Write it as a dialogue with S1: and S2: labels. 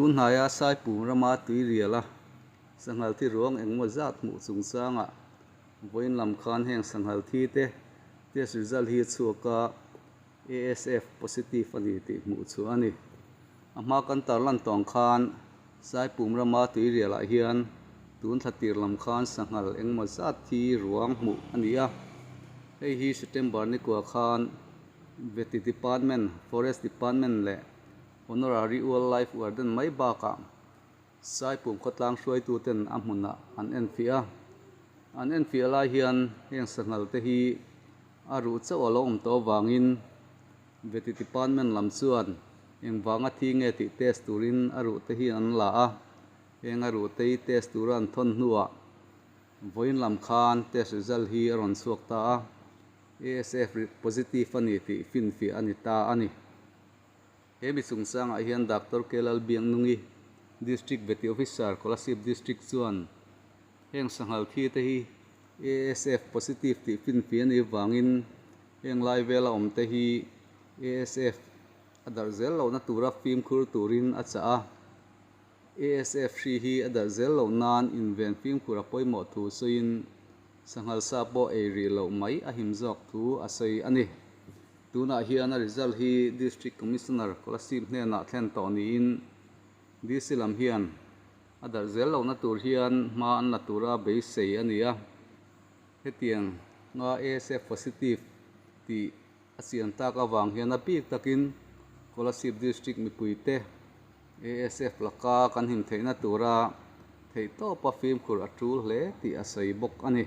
S1: Tunhnaia Saipum rama tuiriala sanghal thi ruang engemaw zat hmuh chungchangah vawiin lam khan heng sanghal thi te test result hi a chhuak a, ASF positive a ni tih hmuh chhuah a ni. A hma kan tarlan tawng khan Saipum rama tuirialah hian tun thla tir lam khan sanghal engemaw zat thi ruang hmuh a ni a, hei hi September nikua khan Vety Department, Forest Department leh Honorary Wildlife Warden mai bakah Saipum khawtlang hruaituten a hmunah an enfiah a. An enfiah lai hian heng sanghal te hi a ruh chauh a lo awm tawh avangin Vety Department lam chuan engvanga thi nge tih test turin a ruh te hi an la a. Heng a ruh te hi test tura an thawn hnuah vawiin lam khan test result hi a rawn chhuak ta a, ASF positive a ni tih finfiah a ni ta a ni. He mi chungchangah hian Doctor K Lalbiangnungi, District Vety Officer, Kolasib District chuan heng sanghal thi te hi ASF positive tih finfih a nih vangin heng lai vela awm te hi ASF a darh zel lohna tura fimkhur turin a chah a. ASF hri hi a darh zel loh nan inven fimkhur a pawimawh thu sawiin sanghal sa pawh ei rih loh mai a him zawk thu a sawi a ni. Tunah hian a result hi District Commissioner Kolasib hnenah thlen tawh niin DC lam hian a darh zel lohna tur hian hma an la tura beisei a ni a. Hetiang nga ASF positive tih a chian tak avang hian a bik takin Kolasib District mipuite ASF laka kan him theihna tura theihtawpa fimkhur a tul hle tih a sawi bawk a ni.